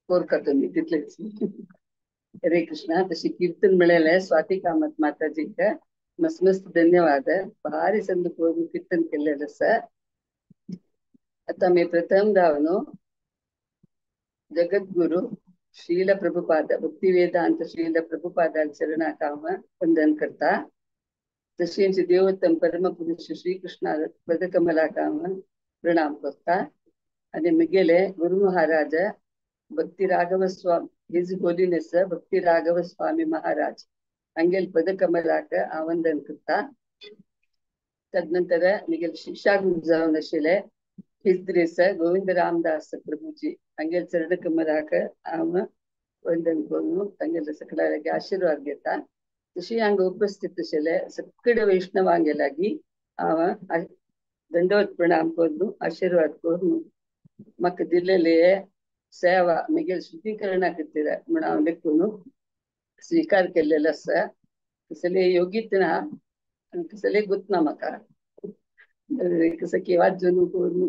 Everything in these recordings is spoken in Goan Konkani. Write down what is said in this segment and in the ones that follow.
कोरका तुम्ही तितलेच. हरे कृष्णा. तशी कीर्तन मिळाले स्वाती कामत माताजीक मस्त मस्त धन्यवाद. भारी संद करून कीर्तन केलेलं आसा. आता मी प्रथम धावनो जगद्गुरु श्रील प्रभुपाद भक्ती वेदांत श्रील प्रभुपाद चरणाक हांव वंदन करता. तशेंच देवोत्तम परमपुरुष श्रीकृष्ण पदकमलाक हांव प्रणाम करता. आनी म्हगेले गुरु महाराज भक्ती राघव स्वामी his holiness भक्ती राघव स्वामी महाराज हांगेल पदकमलाक हांव वंदन करता. तदनंतर म्हगेले शिक्षा गुरु जावन आशिल्ले his grace Govind Ramdas Prabhuji हांगेल चरणकमलाक हांव वंदन करून तांगेले सगळ्या आशीर्वाद घेता. तशी हांगा उपस्थित आशिल्ले सगळे वैष्णवांगे लागीं हांव दंडवत प्रणाम करून आशीर्वाद करून म्हाका दिल्लेले सेवा म्हगेले शुद्धीकरणा खातीर म्हूण हांव लेखून स्वीकार केल्लेलो आसा. कसले योगीत ना कसले गुत ना म्हाका कसं वाजून करून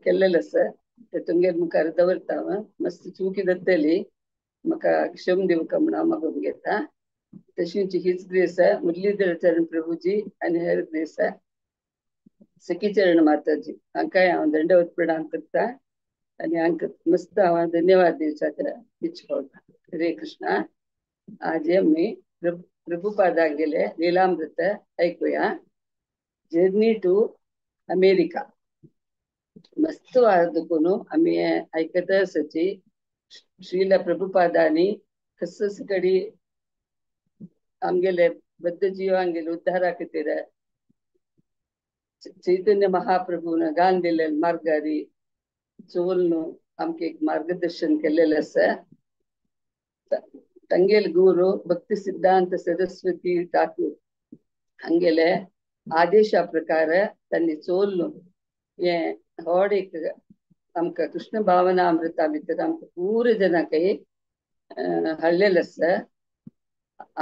केल्लेलं आसा ते तुमगेर मुखार दवरता. हांव मस्त चुकी जातली म्हाका क्षम दिवका म्हूण हांव मागून घेता. तशीच हीच ग्रेस मुरलीधर चरण प्रभुजी आनी हर ग्रेस सखीचरण माताजी हांकांय हांव दंडवत प्रणाम करता आनी हांकां मस्त हांव धन्यवाद दिवचाक इच्छा करता. हरे कृष्णा. आज आमी प्रभुपादागेले लीलामृत ऐकूया. जर्नी टू अमेरिका मस्त वादकून आमी आयकत आसाची. श्रील प्रभुपादांनी खस कडी आमगेले बद्ध जीवांगेले उद्धारा खातीर चैतन्य महाप्रभून गान दिल्ले मार्गारी चोलनु आमकां एक मार्गदर्शन केल्लेलें आसा. तांगेले गुरू भक्ती सिद्धांत सरस्वती ठाकूर हांगेले आदेशा प्रकार तांणी चोलनु हें व्हड एक आमकां कृष्ण भावनामृता भितर आमकां पूर जनांक हाडलेलें आसा.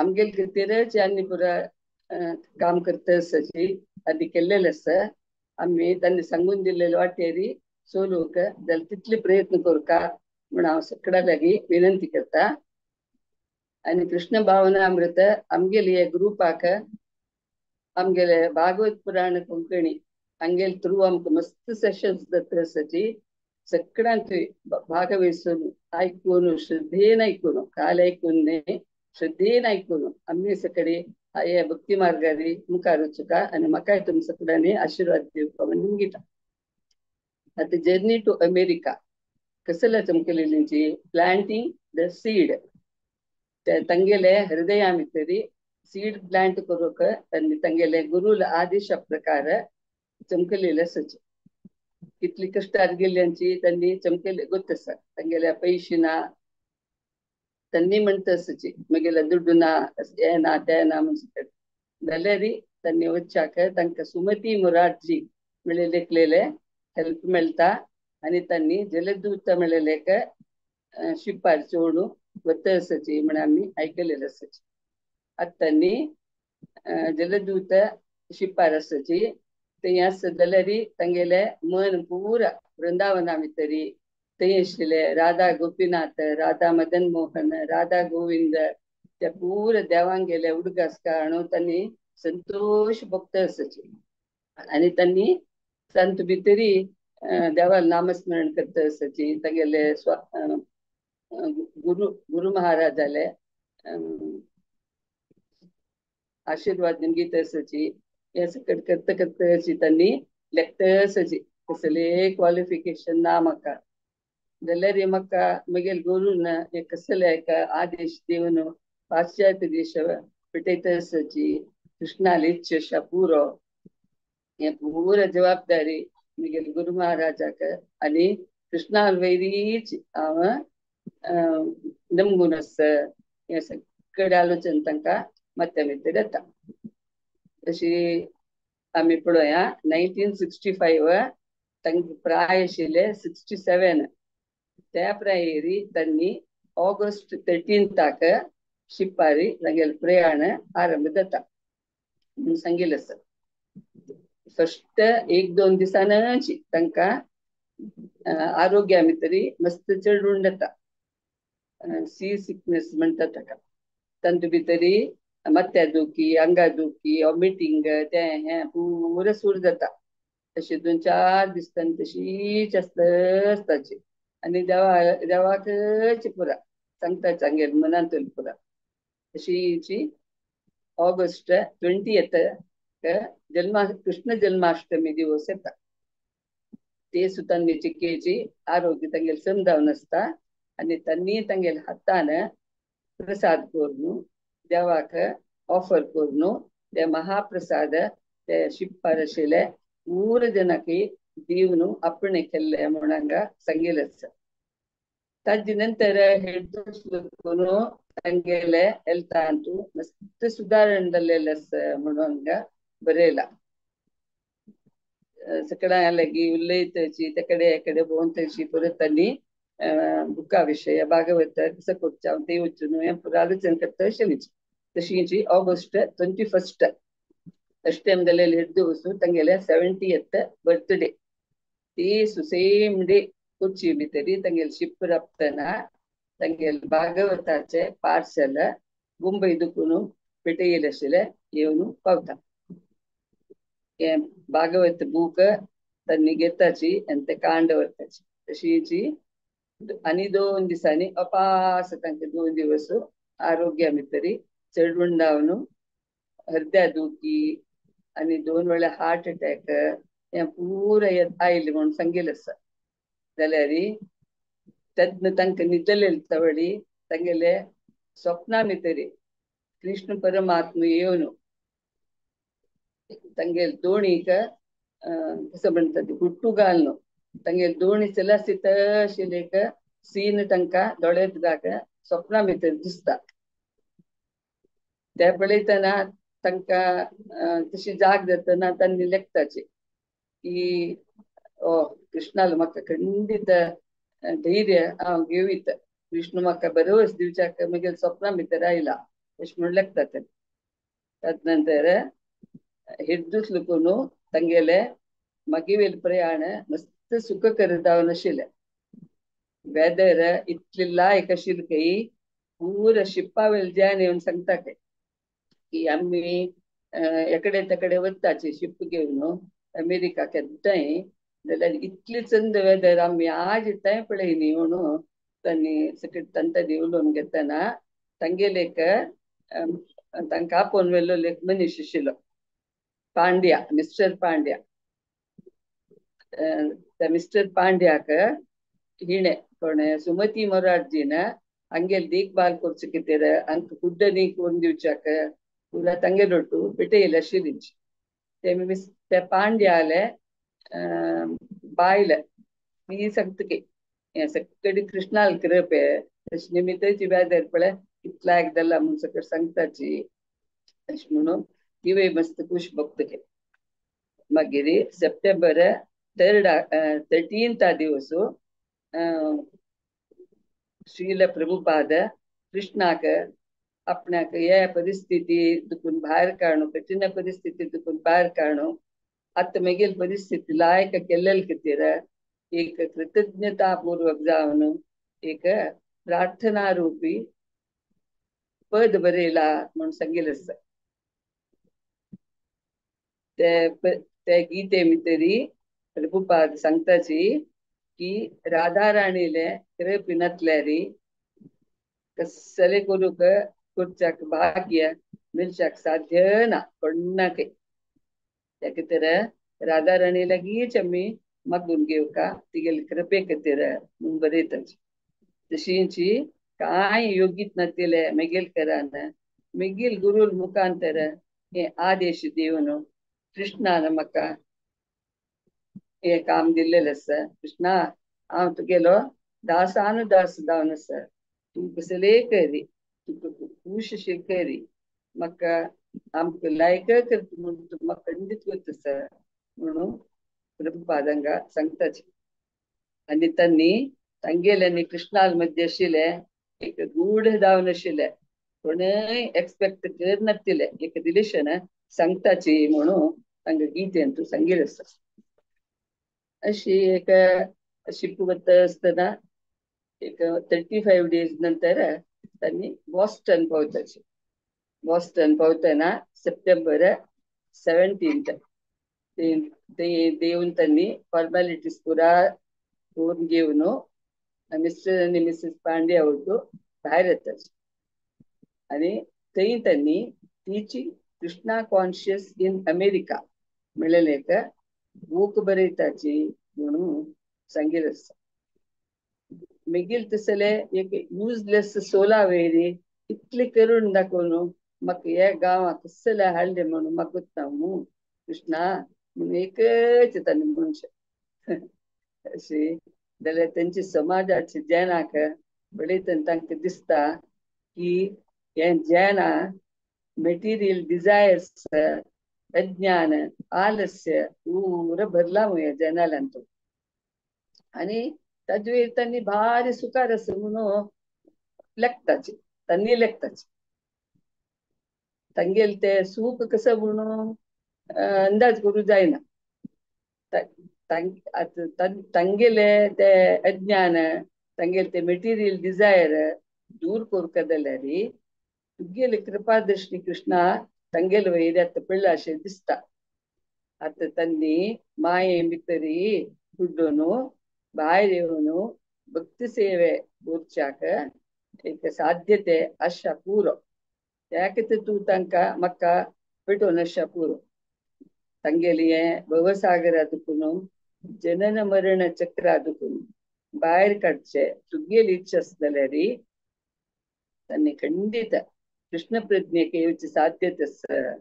आमगेले खातीरच आनी पुरा काम करता आसाची आनी केल्लेलें आसा. आमी तांणी सांगून दिल्लेले वाटेरी चलूंक जाल्यार तितले प्रयत्न करका म्हूण हांव सगळ्यां लागीं विनंती करता. आनी कृष्ण भावनामृत आमगेले हे ग्रुपाक आमगेले भागवत पुराण कोंकणी हांगेले थ्रू आमकां मस्त सेशन्स जाता आसाची. सगळ्यांक भागवहिसून आयकून श्रद्धेन आयकून काल आयकून न्ही श्रद्धेन आयकून आमी सगळे हे भक्ती मार्गारी मुखार वचुका आनी म्हाकाय तुमी सगळ्यांनी आशिर्वाद दिवपा म्हणून घेता. आतां जर्नी टू अमेरिका कसल्या चमकलेलींची प्लांटींग the seed तांगेले हृदया भितरी सीड प्लांट करूंक तांणी तांगेले गुरूल आदेशा प्रकार चमकलेले आसाचे. कितली कश्टार गेल्ल्यांची तांणी चमकले गोत आसा. तांगेल्या पयशे ना तांणी म्हणटा आसाची म्हगेले दुड्डू ना हें ना तें ना म्हणून जाल्यार तांणी वच्चाक तांकां सुमती मुरारजी म्हळ्ळे लेखलेले हेल्प मेळटा आनी तांणी जलदूत मेळ्ळेलेक शिपार चोडून वता आसाची म्हण आमी आयकलेले आसाची. आतां तांणी जलदूत शिपार आसाची थंय आसत जाल्यार तांगेले मन पुरा वृंदावना भितरी थंय आशिल्ले राधा गोपीनाथ राधा मदन मोहन राधा गोविंद त्या पुरा देवांगेले उडगास काडून तांणी संतोष भक्त आसाची. आनी तांणी संत भितरी देवाल नामस्मरण करता आसाची. तांगेले गुरु गुरु महाराजाले आशीर्वाद घेत आसाची. हें सगळें करता करता अशी तांणी लेखता आसाची. कसले क्वॉलिफिकेशन ना म्हाका जाल्यार म्हाका म्हगेले गुरून हे कसले एका आदेश दिवन पाश्चात्य देश पेटयता आसाची. कृष्णाली इच्छा पुरो हे पुरा जबाबदारी म्हगेले गुरु महाराजाक आनी कृष्णा वयरीच हांव नमगून आसा. हें सगळें आलोचन तांकां मत्या भितर येता. तशी आमी पळोवया 1965 तांकां प्राय आशिल्ले 67 त्या प्रायेरी तांणी ऑगस्ट 13 शिपारी तांगेले प्रयाण आरंभ जाता म्हणून सांगिल्लें आसा. फस्ट 1-2 दिसांनच तांकां आरोग्या भितरी मस्त चडून जाता. सी सिकनेस म्हणटा ताका. तांतू भितरी माथ्या दुखी, आंगा दुखी, वॉमिटींग तें हें पुरो सूर जाता. तशें 2-4 दीस तशीच आसताची आनी देवा देवाकच पुरा सांगता हांगेर मनांतूल पुरा. तशीची ऑगस्ट 20 जन्मा कृष्ण जन्माष्टमी दिवस येता. ते सुद्दां चिकेची आरोग्य तांगेले सम जावन आसता आनी तांणी तांगेले हातान प्रसाद करून देवाक ऑफर करून ते महाप्रसाद ते शिप्पार आशिल्ले पूरा जनाक दिवन आपणे केल्ले म्हूण हांगा सांगिल्लें आसा. ताजे नंतर हेडून तांगेले हेल्थांतू मस्त सुदारण जाल्लेलें आसा म्हणून हांगा बरयलां. सगळ्यां लागीं उलयतची तेकडे हेकडे भोंवतची परत तांणी बुका विशय भागवत कसो करचें तें वचून हें पुरो आलोचन करता अशें. तशींची ऑगस्ट 21 अष्टम जालेले हेड दिवस तांगेले 70th birthday. ती सेम डे कोची भितरी तांगेले शिप राबतना तांगेले भागवताचे पार्सल मुंबय दुखून पेटयेल आशिल्ले येवन पावता. हें भागवत बूक तांणी घेताची आनी ते कांड व्हरताची. तशीची आनी 2 दिसांनी अपास तांकां 2 दिवस आरोग्या भितरी चडून जावन हृदया दुखी आनी 2 वेळा हार्ट अटॅक हें पुरो आयलें म्हूण सांगिल्लें आसा. जाल्यार तेन्ना तांकां न्हिदलेले तवळी तांगेले स्वप्ना भितरी कृष्ण परमात्मा येवन तांगेले दोणीक कसो म्हणटा ती गुट्टू घालून तांगेले दोणी चलासी तशें एक सीन तांकां दोळ्यांत दाख स्वप्ना भितर दिसता. ते पळयतना तांकां तशी जाग जातना तांणी लेखताची की ओ कृष्णाल म्हाका खंडीत धैर्य हांव घेवीत, कृष्ण म्हाका बरोच दिवच्याक म्हगेले स्वप्ना भितर आयला अशें म्हूण लेखता. तद नंतर हिर्दूस लुकून तांगेले मागीर प्रयाण मस्त सुखकर जावन आशिल्लें. वेदर इतलें लायक आशिल्लें की पुरा शिप्पा वयले ज्यान येवन सांगता की आमी एकडे तेकडे वताची शिप घेवन अमेरिका केन्नाय जाल्यार इतली चंद वेदर आमी आज थंय पळयनी म्हणून तांणी सगळे तांकां उलोवन घेतना तांगेले एक तांकां आपोवन व्हेल्लो एक मनीस आशिल्लो पांड्या, मिस्टर पांड्या. त्या मिस्टर पांड्याक हिणें कोण सुमती मोरार्जीन हांगेले देखभाल करचे खातीर हांकां फुड्डनी करून दिवच्याक पुरा तांगेले ಒಟ್ಟು पेटयले आशिल्ली. ते त्या पांड्याले बायल ती सांगता की हें सगळे कृष्णाल कृपे तशें निमित्ताची वेदर पळय इतला एक जाला म्हूण सगळें सांगताची अशें म्हणून तिवूय मस्त खूश भोगतकी. मागीर सप्टेंबर 13 दिवस श्रील प्रभुपाद कृष्णाक आपणाक हे परिस्थिती दुखून भायर काडूं, कठीण परिस्थिती दुखून भायर काडूं, आतां म्हगेली परिस्थिती लायक केल्ले खातीर एक कृतज्ञतापूर्वक जावन एक प्रार्थना रूपी पद बरयला म्हूण सांगिल्लें आसा. ते गीते भितरी प्रभुपाद सांगताची की राधा राणीले कृपे नासल्यार कसले करूंक करच्याक भाग्य मेळच्याक साध्य ना कोणाकय. त्या खातीर राधा राणी लागींच आमी मागून घेवका तिगेले कृपे खातीर म्हूण बरयताची. तशींची कांय योगीत नातिले म्हगेले करान म्हगेल गुरूल मुखांतर हे आदेश दिवन कृष्णान म्हाका हें काम दिल्लेलें आसा. कृष्णा हांव तुगेलो दासानुदास जावन आसा, तूं कसलेय करी तुका खूश अशें करी म्हाका आमकां लायक करता म्हूण तूं म्हाका खंडीत करता आसा म्हणून प्रभुपाद हांगा सांगताची. आनी तांणी तांगेले आनी कृष्णाल मदीं आशिल्लें एक गूढ जावन आशिल्लें, कोणय एक्सपेक्ट करनातिल्लें एक रिलेशन सांगताची म्हणून तांकां गीतेन तूं सांगिल्लें आसा. अशी एक शिप वता आसतना एक 35 डेज नंतर तांणी बॉस्टन पावताचे. बॉस्टन पावतना सप्टेंबर 17 ते देवन त्यांनी फॉर्मॅलिटीज पुरा करून घेवन मिस्टर आनी मिसेस पांड्या वटू भायर येताचे. आनी थंय त्यांनी teaching Krishna conscious in America म्हणलेलें एक बूक बरयताची म्हणून सांगिल्लें आसा. मागीर तसले एक युजलेस सोला वयरी इतले करून दाखोवन म्हाका ह्या गांवाक कसले हाडले म्हणून म्हाका कोत्ता मू कृष्णा म्हणून एकच तांणी म्हणचें. अशी जाल्यार तेंचे समाजाचे जनाक पळयतना तांकां दिसता की हे जना मेटिरियल डिझायर्स अज्ञान आलस्य पूरा भरला ह्या जनालान तो. आनी ताजे वयर तांणी भारी सुखार आसा म्हणून लेखताचे, तांणी लेखताचे. तांगेले ते सूख कसं म्हणून अंदाज करूं जायना. तांगेले ते अज्ञान तांगेले ते मेटिरियल डिझायर दूर करूंक जाल्यार तुगेले कृपा दृष्टी कृष्णा तांगेले वयर आतां पडला अशें दिसता. आतां तांणी माये भितरी बुड्डून भायर येवन भक्ती सेवे करच्याक एक साध्यते आशा पुरो. त्या खातीर तूं तांकां म्हाका पेटोवन आशा पुरो. तांगेली हें भवसागरा दुखून जनन मरण चक्रा दुखून भायर काडचे तुगेली इच्छा आसा जाल्यार तांणी खंडीत कृष्ण प्रज्ञेक येवची साध्यते आसा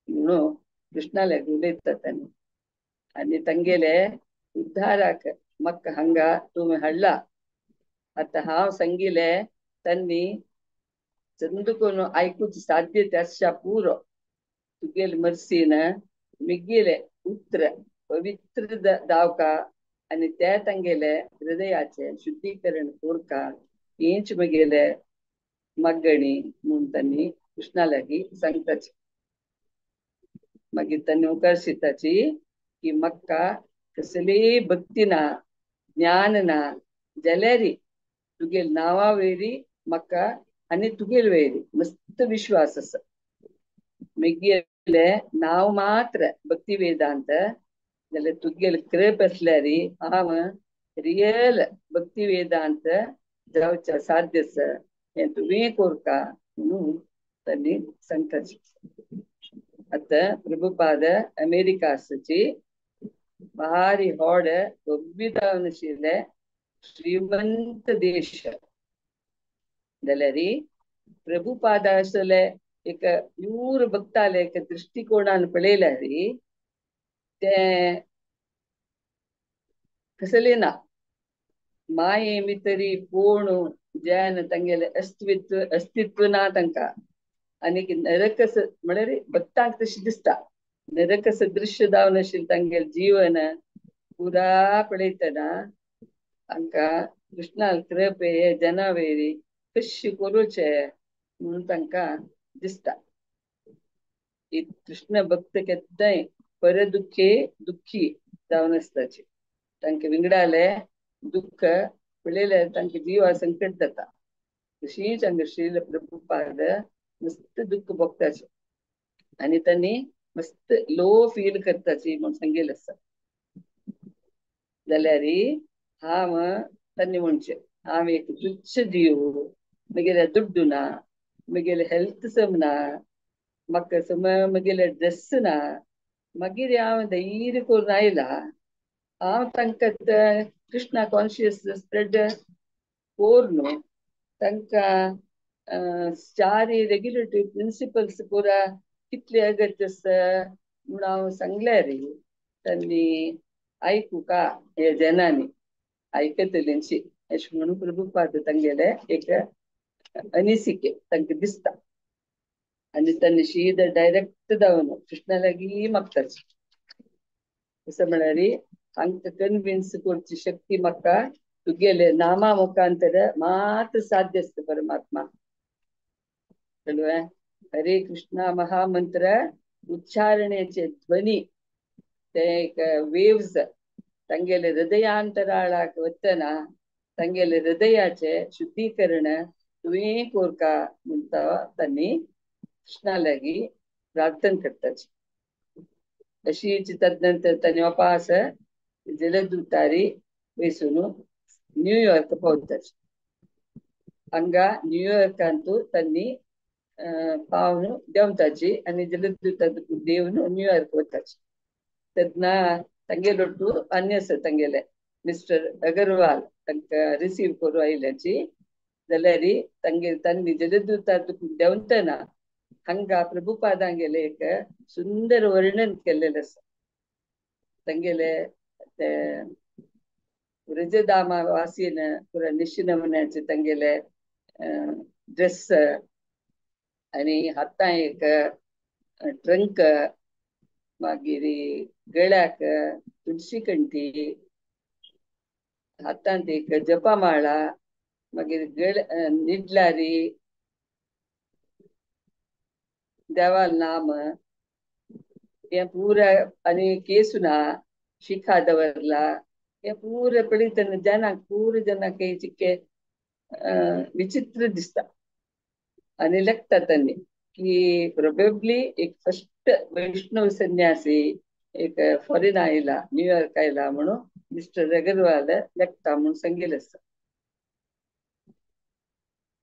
म्हणून कृष्णाले उलयता तांणी. आनी तांगेले उद्धाराक म्हाका हांगा तुवें हाडला. आतां हांव सांगिल्लें तांणी चंद करून आयकुची साध्यते आसच्या पुरो. तुगेले मर्सीन मिगेले उत्र पवित्र दावका आनी ते तांगेले हृदयाचे शुद्धीकरण कोरका हेंच म्हगेले मागणी म्हूण तांणी कृष्णा लागीं सांगताची. मागीर तांणी उकारशिताची की म्हाका कसलीय भक्ती ना ज्ञान ना जाल्यार तुगेले नांवा वयरी म्हाका आनी तुगेले वयरी मस्त विश्वास आसा. मागीर नांव मात्र भक्ती वेदांत जाल्यार तुगेले कृप आसल्यार हांव रियल भक्ती वेदांत जावच्या साध्य आसा हें तुवें कोरका म्हणून तांणी सांगताची. आतां प्रभुपाद अमेरिका आसाची भारी व्हड भव्य जावन आशिल्ले श्रीमंत देश जाल्यार प्रभुपाद आसले एक प्यूर भक्ताले एक दृष्टिकोणान पळयल्यार ते कसले ना माये भितरी कोण जन तांगेले अस्तित्व अस्तित्व ना तांकां. आनी नरक म्हळ्यार भक्तांक तशें दिसता नरक सदृश्य जावन आशिल्लें तांगेलें जीवन पुरा पळयतना तांकां कृष्णा कृपे हे जना वयरी कशें करूचें म्हणून तांकां दिसता. कृष्ण भक्त केन्नाय परदुखे दुख्खी जावन आसताचे. तांकां विंगडाले दुख्ख पळयल्यार तांकां जिवा संकट जाता. तशीच हांगा श्रील प्रभुपाद मस्त दुख्ख भोगताचे आनी तांणी मस्त लो फील करताची म्हूण सांगिल्लें आसा. जाल्यार हांव तांणी म्हणचें हांव एक तुच्छ जीव, म्हगेले दुड्डू ना, म्हगेले हेल्थ सम ना, म्हाका सम म्हगेले ड्रेस ना, मागीर हांव धैर्य करून आयला. हांव तांकां कृष्णा कॉन्शियस स्प्रेड करून तांकां चार रेग्युलेटरी प्रिंसिपल्स पुरा कितले अगत्य आसा म्हूण हांव सांगल्यार तांणी आयकुका हे जनांनी आयकतलेंशी अशें म्हणून प्रभुपाद तांगेले एक अनिसिके तांकां दिसता. आनी तांणी शीद डायरेक्ट जावन कृष्णा लागीं मागताची. असं म्हळ्यार तांकां कन्विन्स करची शक्ती म्हाका तुगेले नामा मुखांतर मात्र साध्य आसता परमात्मा. कळ्ळें? हरे कृष्णा महामंत्र उच्चारणेचे ध्वनी ते एक वेव्स तांगेले हृदयांतराळाक वतना तांगेले हृदयाचे शुद्धीकरण तुवें कोरका म्हणटा तांणी कृष्णा लागीं प्रार्थना करताची. अशी तदनंतर तांणी वापास जलदूतारी वयसून न्यूयॉर्क पावताची. हांगा न्यूयॉर्कांतू तांणी पावन देंवताची आनी जलदूता देवन न्यूयॉर्क वताची. तेन्ना तांगेलो टू अन्य आसा तांगेले मिस्टर अगरवाल तांकां रिसीव करूं आयल्याची जाल्यार तांगेले तांणी जलदूता देंवतना हांगा प्रभुपादांगेले एक सुंदर वर्णन केल्लेलें आसा. तांगेले ते व्रजधामा वासीन पुरा निशिनमण्याचे तांगेले ड्रेस आनी हातां एक ट्रंक, मागीर गळ्याक तुळशी कंठी, हातांत एक जपामाळा, मागीर गळ निडलारी देवाल नाम हे पुरा आनी केसुना शिखा दवरला. हे पुरा पळयतना जनाक पुरा जनाक चिक्के विचित्र दिसता आनी लेखता तांणी की प्रोबेबली एक फर्स्ट वैष्णव संन्यासी एक फॉरेन आयला, न्यूयॉर्क आयला म्हणून मिस्टर अगरवाल लेखता म्हणून सांगिल्लें आसा.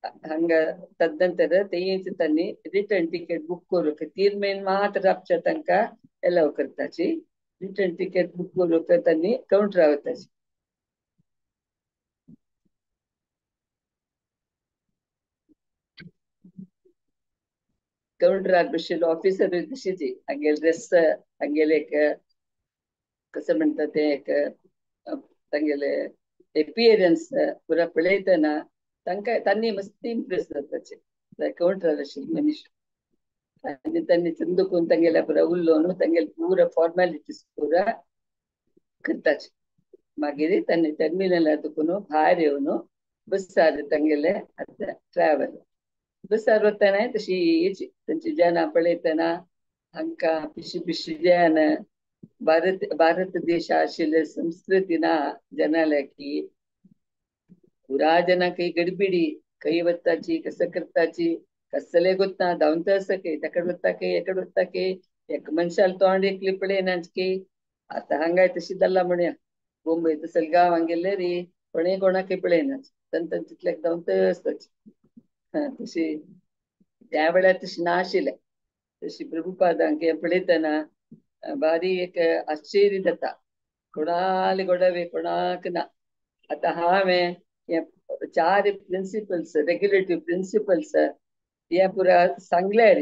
हांगा तदनंतर तेंच तांणी रिटर्न टिकेट बूक करूंक 3 म्हयने मात्र राबच्या तांकां एलाव करताची. रिटर्न टिकेट बूक करूंक तांणी कावंटरा वताची. कावंटरार बशिल्लो ऑफिसर तशीच हांगेले ड्रेस, हांगेले एक कसं म्हणटा तें एक तांगेले एपियरन्स पुरा पळयतना तांकां तांणी मस्त इम्प्रेस जाताचे कावंटरार आशिल्ले मनीस. आनी तांणी चंदूकून तांगेल्या पुरा उलोवन तांगेले पुरा फॉर्मेलिटीज पुरा करताचे. मागीर तांणी टर्मिनलार दुखून भायर येवन बसार तांगेले आतां ट्रॅव्हल बसार वतना तशीच तांची जनां पळयतना हांकां पिशी पिशी जन भारत भारत देशा आशिल्ले संस्कृती ना जनाल्या की पुरा जनां खंय गडबिडी खंय वताची कसं करताची कसले गोत्ता धांवता आसा खंय तेकड वता खंय हेकड वता खंय एक मनशाल तोंड एकली पळयनाच की आतां हांगाय तशी जाल्ला म्हणया बोंबय तसले गांवांत गेल्ले री कोणेय कोणाकय पळयनाच तन तितल्याक धांवता आसताची. तशी त्या वेळार तशी ना आशिल्लें. तशी प्रभुपादांक हें पळयतना बारी एक आश्चर्य जाता, कोणाले गोडावे कोणाक ना. आतां हांवें हे 4 प्रिंसिपल्स रेग्युलेटिव्ह प्रिंसिपल्स हे पुरा सांगल्यार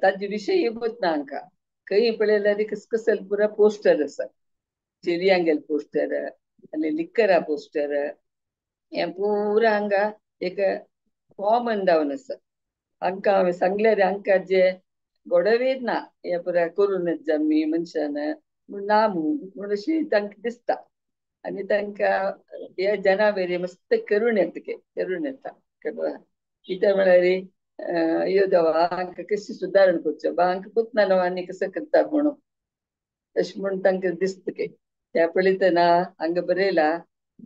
ताजे विशय येवत ना हांकां. खंय पळयल्यार कसकसल पुरा पोस्टर आसा, चेरयांगेल पोस्टर आनी लिक्करा पोस्टर, हें पुरा हांगा एक कॉमन जावन आसा. हांकां हांवें सांगल्यार हांकां जे गोडवेत ना हे पुरा करूनच जामी मनशान म्हूण ना म्हूण अशी तांकां दिसता. आनी तांकां हे जनावर मस्त करून येता करून येता कितें म्हळ्यार अय्यो देवा हांकां कशी सुदारण करचें बा हांकां कोतना न्हू आनी कसं करता म्हणून अशें म्हूण तांकां दिसता की त्या पळयतना हांगा बरयला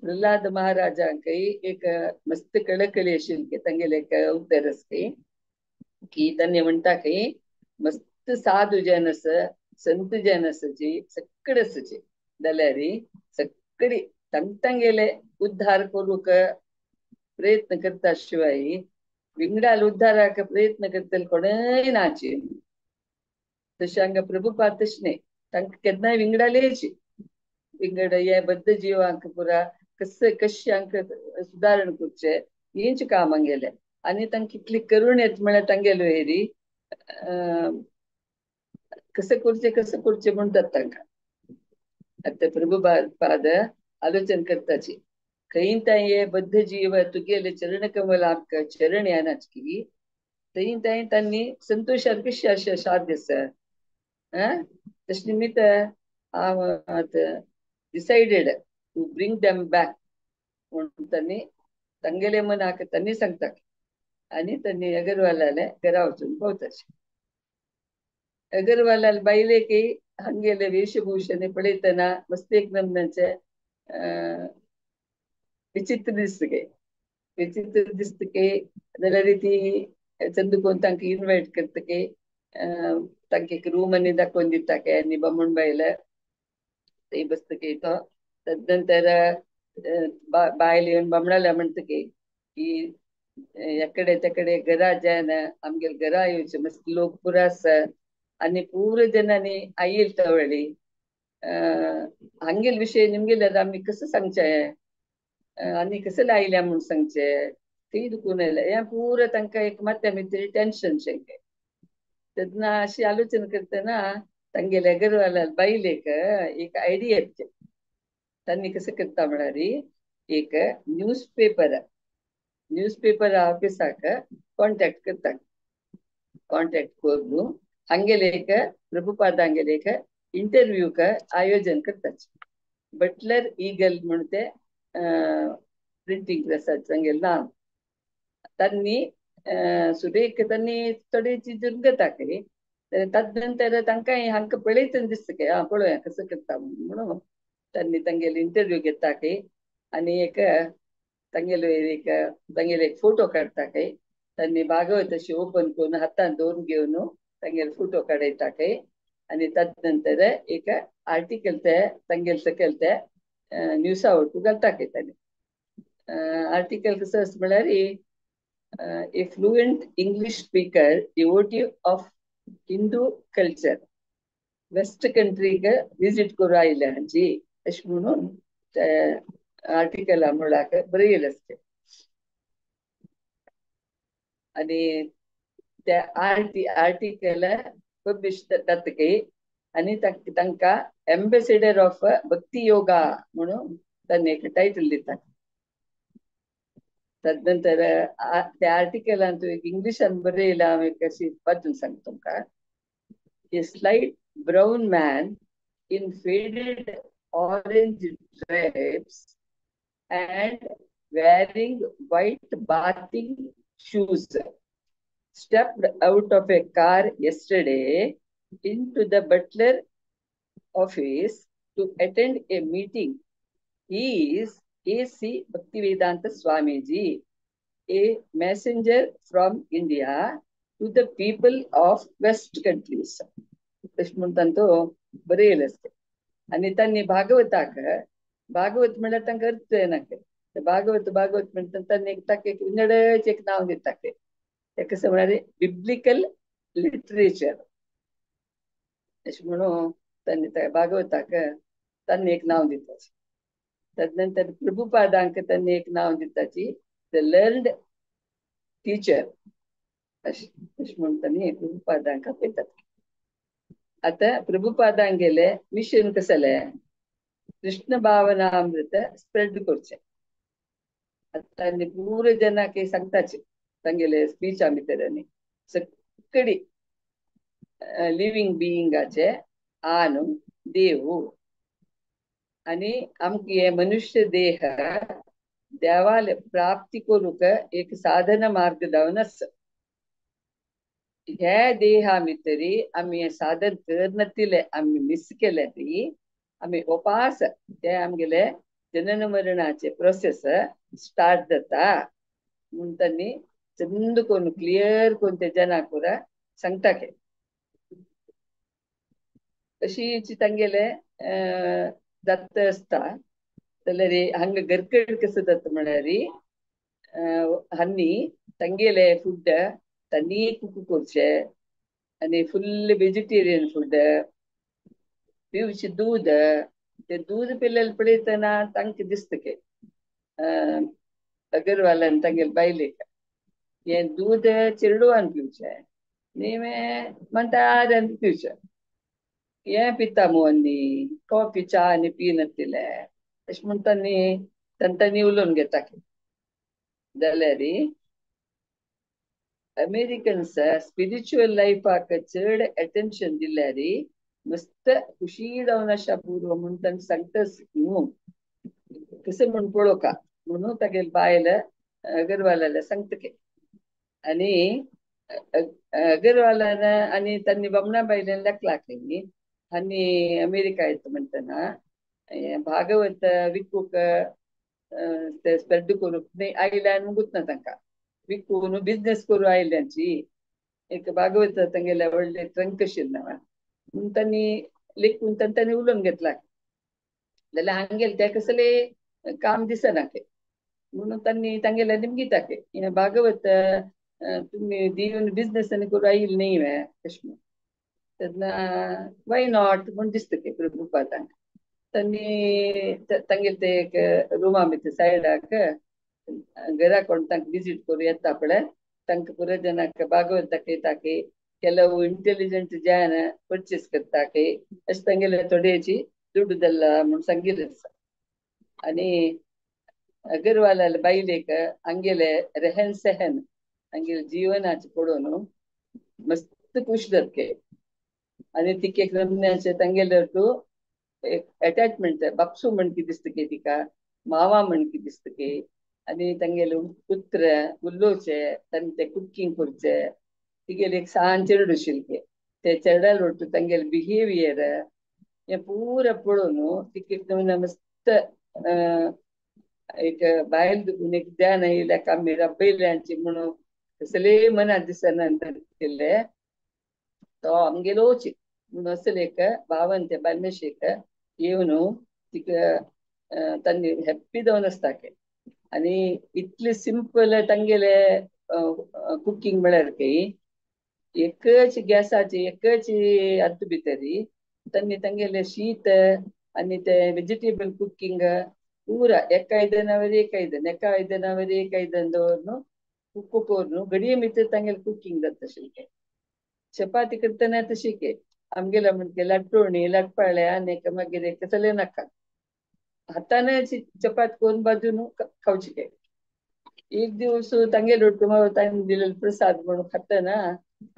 प्रल्हाद महाराजांकय एक मस्त कळकळी आशिल्ली तांगेले एक अवतार आसा की तांणी म्हणटा की मस्त साधू जन आसा संत जन आसाची सगळे आसाची जाल्यार सगळी तांगेले उद्धार करूंक प्रयत्न करता शिवाय विंगडाल उद्धाराक प्रयत्न करतले कोणय नाची. तशें हांगा प्रभुपाद तशें न्हय, तांकां केन्नाय विंगडालेची विंगड हे बद्द जिवांक पुरा कशें कशें हांकां सुदारण करचें हेंच काम हांगेलें. आनी तांकां कितली करूण येता म्हळ्यार तांगेलो हेरी कसं करचें कसं करचें म्हणटात तांकां. आतां प्रभुपाद आलोचन करताची खंय तांय हे बद्द जीव तुगेले चरण कमलाक चरण येनाच की थंय तांय तांणी संतोशान कशें अशें साध्य आसा. तशें निमित्त हांव आतां decided to bring them back म्हणून तांणी तांगेले मनाक तांणी सांगता आनी तांणी अगरवालाले घरा वचून पावताचे. अगरवालाले बायलेकय हांगेले वेशभूषणे पळयतना मस्त एक नमनाचे विचित्र दिसता गे, विचित्र दिसता की जाल्यार ती चंद कोण तांकां इनवायट करता की तांकां एक रूम आनी दाखोवन दिता के आनी बामण बायले थंय बसता की तो. तदनंतर बायल येवन बामणाल्या म्हणटा की एकडे तेकडे घरा जायना, आमगेले घरा येवचे मस्त लोक पुरो आसा आनी पुरो जनांनी आयल तवळी हांगेल विशय निमगेले आमी कसं सांगचें आनी कसं लायल्या म्हूण सांगचें, ती दुखून आयल्या हें पुरो तांकां एक मात्या भितर टेन्शन शें. तेन्ना अशी आलोचना करतना तांगेल्या अगरवाला बायलेक एक आयडिया येता. तांणी कसं करता म्हळ्यार एक न्यूज पेपर, न्यूज पेपर ऑफिसाक कॉन्टॅक्ट करता. कॉन्टॅक्ट करून हांगेले एक प्रभुपाद हांगेले एक इंटरव्यूक आयोजन करतात. बटलर ईगल म्हणून ते प्रिंटींग प्रेसाचें हांगेलें नांव. तांणी सुरेख तांणी थोडी दुर्गता केली. तदनंतर तांकां हांकां पळयतना दिसता की आं पळोवया कसं करता म्हणून तांणी तांगेले इंटरव्यू घेता की आनी एक तांगेलो एक तांगेले एक फोटो काडटा की तांणी भागवत अशी ओपन करून हातान दवरून घेवन तांगेले फोटो काडयता की आनी तदनंतर एक आर्टिकल ते तांगेले सकयल ते न्यूसा वटू घालता की तांणी. आर्टिकल कसं आसा म्हळ्यार a fluent English speaker, devotee of Hindu culture, West कंट्रीक visit करून आयल्या हांची अशें म्हणून आर्टिकल मुळाक बरयलें आसता. आनी त्या आर्टिकल पब्लिश जातकीर आनी तांकां एम्बेसिडर ऑफ भक्ती योगा म्हणून तांणी एक टायटल दिता. तदनंतर त्या आर्टिकलान तूं इंग्लिशान बरयलां हांव एक अशी वाचून सांगता तुमकां. A slight brown man in faded orange drapes and wearing white bathing shoes stepped out of a car yesterday into the Butler office to attend a meeting. He is A.C. Bhaktivedanta Swamiji, a messenger from India to the people of West countries. अशें म्हणून तो बरयलें आसता. आनी तांणी भागवताक, भागवत म्हणल्यार तांकां अर्थ येना. भागवत भागवत म्हणटा तांणी ताका एक विंगडच एक नांव दिता. तें कसं म्हळ्यार बिब्लिकल लिटरेचर अशें म्हणून तांणी भागवताक तांणी एक नांव दिता. तदनंतर प्रभुपादांक तांणी एक नांव दिताची the learned teacher अशें अशें म्हणून तांणी प्रभुपादांक आपयतात. आतां प्रभुपादांगेलें मिशन कसलें, कृष्ण भावनामृत स्प्रेड करचें. आतां तांणी पुरो जनाक सांगताचे तांगेले स्पीचा भितर आनी सगळी लिवींग बिईंगाचे आनु देव आनी आमकां हे मनुष्य देह देवाले प्राप्ती करूंक एक साधन मार्ग जावन आसा. ह्या देहा भितरी आमी हें साधन करनातिल्लें आमी मिस केलें ती आमी उपास ते आमगेले जनन मरणाचे प्रोसेस स्टार्ट जाता म्हूण तांणी चंद करून क्लियर करून ते जनाक पुरा सांगता. अशी तांगेले जाता आसता जाल्यार हांगा गरकड कसं जाता म्हळ्यार हांणी तांगेले फूड तांणी कुक करचें आनी फुल्ल वेजिटेरियन फूड, पिवचें दूद. ते दूद पिल्लेले पळयतना तांकां दिसता की अगरवालान तांगेले बायलेक हें दूद चेडवान पिवचें निमें म्हणटा पिवचें, हें पिता मू आनी कॉफी च्या आनी पिनातिल्लें अशें म्हूण तांणी तांणी उलोवन घेता. जाल्यार अमेरिकन्स स्पिरिच्युअल लायफाक चड अटेन्शन दिल्यार मस्त खुशी जावन आसा पूर्व म्हूण तांकां सांगताच न्हू कसं म्हूण पळोवका म्हणून तागेले बायल अगरवालाला सांगता. आनी अगरवालान आनी तांणी बामणा बायल्यान लेखला की आनी अमेरिका येता म्हणटना भागवत विकूक ते स्प्रेड करूंक न्ही आयल्यान मुगूत ना तांकां विकून बिजनेस करूं आयल्यांची एक भागवत तांगेले व्हडले ट्रंक आशिल्लें म्हणून तांणी लेखून तांणी उलोवन घेतला जाल्यार हांगेले ते कसले काम दिसना ते म्हणून तांणी तांगेले निमगिताके हें भागवत तुमी दिवन बिजनेस आनी करूं आयिल्लें न्ही अशें म्हणून तेन्ना why not म्हूण दिसता की प्रभुपादांक तांणी तांगेले ते एक रुमा भितर सायडाक घरा कोण तांकां विजीट करूं येता पळय तांकां पुरो जनाक भागवत दाखयता की ಕೆಲವು ಇಂಟೆಲಿಜೆಂಟ್ ಜನ ಪರ್ಚೇಸ್ करता अशें तांगेले थोड्याची दुड्डू जाल्ला म्हूण सांगिल्लें आसा. आनी अगरवालाले बायलेक हांगेले रेहन सहन हांगेले जीवनाचें पळोवन मस्त खूश जातके आनी तिका एक नमन्याचें तांगेले तूं एक अटॅचमेंट बापसू म्हण की दिसता की तिका मावा म्हण की दिसता की आनी तांगेले पुत्र उलोवचे तांणी ते कुकींग करचें तिगेले एक सान चेडू आशिल्लें ते चेड्याल ಒಟ್ಟು तांगेले बिहेवियर हें पुरा पळोवन तिका एक नमूना मस्त एक बायल दुखून एक ध्यान आयिल्ल्या आमी रब्बयल्यांची म्हणून कसले मनात दिसना केल्ले तो आमगेलोच म्हणून असले एक भावन ते बालमेशेक येवन तिका तांणी हॅप्पी जावन आसता आनी इतले सिंपल तांगेले कुकींग म्हळ्यार की एकच गॅसाची एकच हातूंत भितरी तांणी तांगेले शीत आनी ते वेजिटेबल कुकींग पुरा एका आयदनावर एक आयदन एका आयदनावर एक आयदन दवरून कुक करून घडये भितर तांगेले कुकींग जाता आशिल्लें. चपाती करतना तशी के आमगेले म्हणके लाटोणी लाटपाळे आनी मागीर कसले नाका हातान चपाती करून बाजून खावची के. एक दिवस तांगेले ಒಟ್ಟು तांणी दिलेलो प्रसाद म्हणून खातना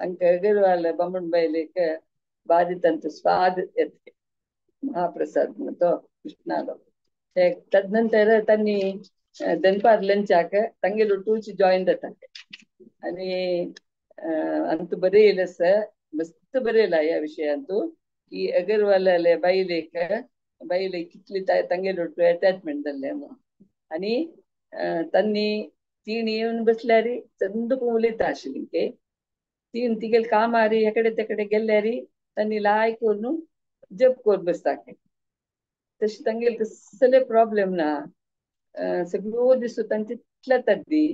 तांकां अगरवाल बामण बायलेक बारी तांचो स्वाद येता महाप्रसाद म्हणून तो कृष्णालो. तदनंतर तांणी दनपार लंचाक तांगेले ಒಟ್ಟುची जॉईन जाता आनी अंतू बरयलें आसा मस्त बरयला ह्या विशयांतू की अगरवालाले बायलेक बायलेक कितली तांगेले ಒಟ್ಟು अटॅचमेंट जाल्लें म्हणून आनी तांणी तीण येवन बसल्यार चंद उलयता आशिल्ली के तीन तिगेले कामारी हेकडे तेकडे गेल्यार तांणी लाय करून जप करून बसता तशें तांगेले कसले प्रॉब्लेम ना सगळ्यो दिसो तांचे तितल्या तद्दी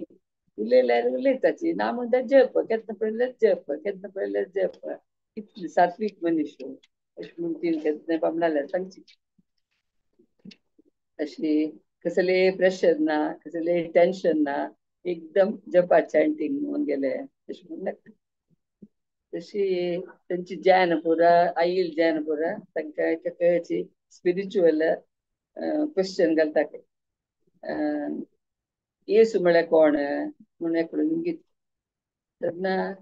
उलयल्यार उलयताची ना म्हणटा जप केन्ना पळयल्यार जप केन्ना पळयल्यार जप इतली सात्वीक मनीस अशें म्हूण तीन केन्ना बामणाल्यार सांगची अशी कसले प्रेशर ना कसले टेन्शन ना एकदम जपा चॅन्टिंग म्हणून गेले अशें म्हणून लागता. तशी तांची ज्ञान पुरा आईल ज्ञान पुरा तांकां एकाची स्पिरिच्युअल क्वेश्चन घालता येसू म्हळ्यार कोण म्हणून एकलो निमगीत तेन्ना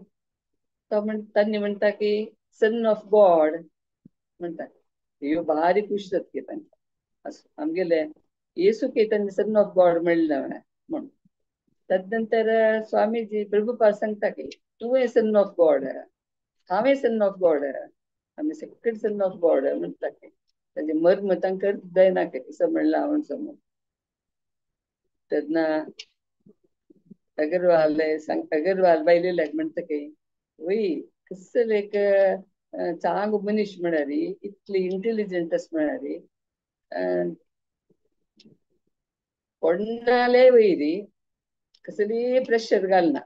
तो म्हण तांणी म्हणटा की सन ऑफ गॉड म्हणटा ह्यो भारी खूश जाता तांकां असो आमगेले येसू की तांणी सन ऑफ गॉड म्हणलें म्हणून. तदनंतर स्वामीजी प्रभुपाद सांगता की तुवें सन ऑफ गॉड हांवें सन ऑफ गॉड आमी सगळे सन ऑफ गॉड म्हणटा की ताजें मर्म तांकां जायना कसो म्हणलां हांवें समज. तेन्ना अगरवाल सांग अगरवाल बायलेल्याक म्हणटा की वय कसले एक चांग मनीस म्हळ्यार इतली इंटेलिजंट आसा म्हळ्यार कोणाले वयरी कसली प्रेशर घालना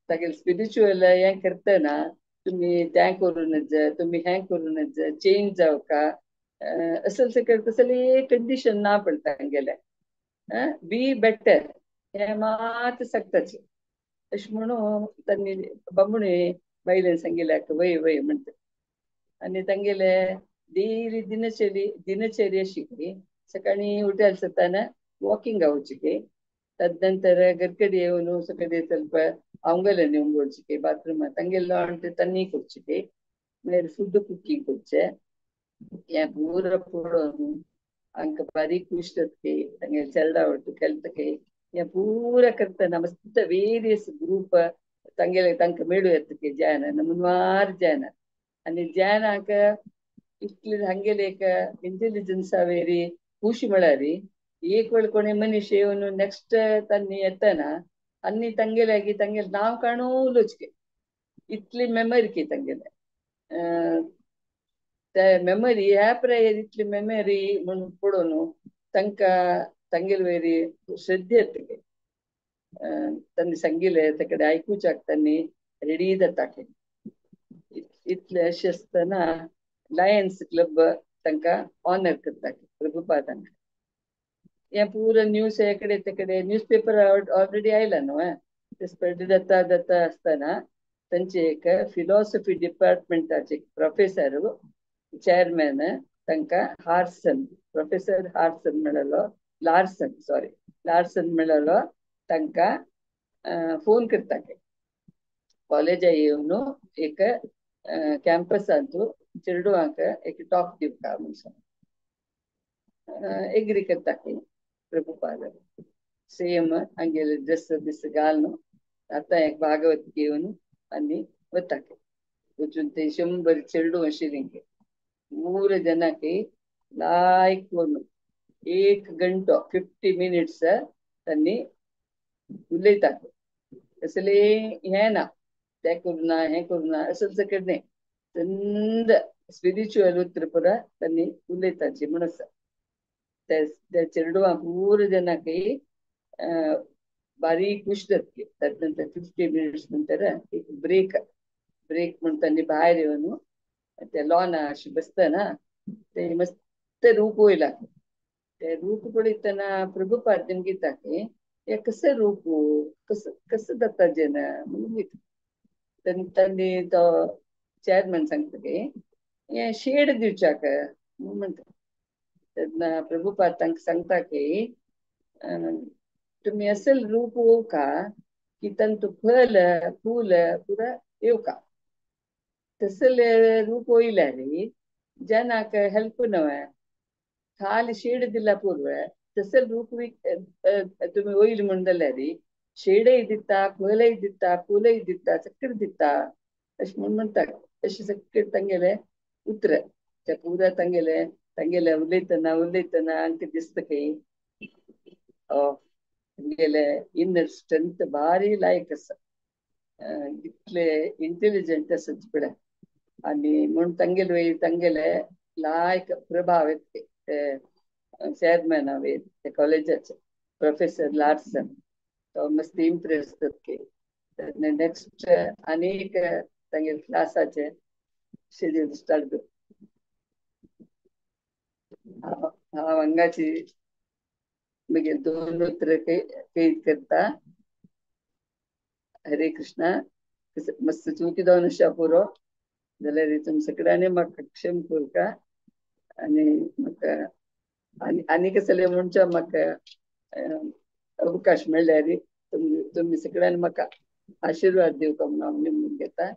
तागेले स्पिरिच्युअल हें करतना तुमी तें करूं नज तुमी हें करूं नज चेंज जावका असले सगळें कसली कंडिशन ना पडटा तांगेलें बी बेटर हें मात सांगताचें अशें म्हणून तांणी बामणे बायलेन सांगिल्ल्याक वय वय म्हणटा आनी तांगेले डेली दिनचर्या दिनचर्या शिकली सकाळी उठायला जाताना वॉकिंग वचके तदनंतर घरकडे येवन सकाळी ಸ್ವಲ್ಪ ಅವಂಗಲನೆ ಉಂಗೊಳ್ಚಿಕೆ ಬಾತ್ರೂಮ್ ತಂಗೆಲ್ಲ ಉಂಟು ತಣ್ಣಿ ಕೊಡ್ಚಿಕೆ मागीर फूड कुकींग करचें हें पुरो पळोवन आमकां बारीक खुश जातकी तांगेले चेडा ಒಟ್ಟು ಕಲ್ತಕೆ हें पूरा करतना मस्त वेरियस ग्रूप तांगेले तांकां मेळूं येतकी जॅन नमुनवार जॅन आनी जॅनाक इतले हांगेले एक इंटेलिजन्सा वेरी खुशी म्हळ्यार एक वेळ कोणे मनीस येवन नेक्स्ट तांणी येतना आनी तांगेले तांगेले नांव काणू उलोवचें इतली मेमरी की तांगेले ते मेमरी ह्या प्रायेर इतली मेमरी म्हणून पळोवन तांकां तांगेले वयर श्रद्धे येतले तांणी सांगिल्लें ते कडेन आयकुच्याक तांणी रेडी जाता इतले अशें आसतना लायन्स क्लब तांकां ऑनर करता प्रभुपादांक. हें पुरो न्यूज हे कडेन ते कडेन न्यूज पेपर ऑलरेडी आयला न्हू ते स्प्रेड जाता जाता आसतना तांचे एक फिलॉसॉफी डिपार्टमेंटाचे प्रोफेसर चेअरमॅन तांकां हार्सन प्रोफेसर हार्सन मेळलो लार्सन सॉरी लार्सन मेळलो तांकां फोन करता कॉलेजा येवन एक कॅम्पसांतू चेडवांक एक टॉक दिवका म्हणून एग्री करता प्रभुपाद सेम हांगेले ड्रेस बिस घालून आतां एक भागवत घेवन आनी वता वचून ते 100 चेडूं आशिल्लीं 3 जनांक लायक करून 1 गंटो 50 मिनिट्स तांणी उलयता. असले हें ना तें करुना हें करुना असं सगळें न्ही चंद स्पिरिच्युअल उतर पुरा तांणी उलयताची म्हूण आसा. त्या चेडवांक पूरा जनांक बारीक खुश जातली. तातूंत 50 मिनिट्स नंतर एक ब्रेक ब्रेक म्हूण तांणी भायर येवन ते लॉना अशें बसतना ते मस्त रूप वयला ते रूप पळयतना प्रभुपाद गीता की हे कसं रूप कसं कसं जाता जेना म्हणून तांणी तो चेअरमॅन सांगता की हे शेड दिवच्याक म्हणून म्हणटा. तेन्ना प्रभुपाद तांकां सांगता की तुमी असल रूप येवका की तांतू फल फूल पुरा येवका तसले रूप वयल्यार जनाक हेल्प नव्हे खाली शेड दिला पूर्व तसल रूप तुमी वयल म्हूण जाल्यार शेडय दिता फलय दिता फुलय दिता सगळें दिता अशें म्हूण म्हणटा. अशें सगळें तांगेले उतर ते पुरा तांगेले तांगेले उलयतना उलयतना आमकां दिसता की तांगेले इनर स्ट्रेंथ भारी लायक आसा इतले इंटेलिजंट आसा पळय आनी म्हूण तांगेले वयर तांगेले लायक प्रभाव येता ते चेअरमॅना वयर ते कॉलेजाचे प्रोफेसर लार्सन तो मस्त इम्प्रेस जाता. नेक्स्ट आनी एक तांगेले क्लासाचे शेड्यूल स्टार्ट हांव हांगाची मागीर 2 उतरां कैद करता. हरे कृष्णा. मस्त चुकी जावन आसा पुरो जाल्यार तुमी सगळ्यांनी म्हाका क्षम करका आनी म्हाका आनी आनी कसले म्हणच्या म्हाका अवकाश मेळ्ळ्यार तुमी सगळ्यांनी म्हाका आशिर्वाद दिवका म्हणून हांव निमून घेता.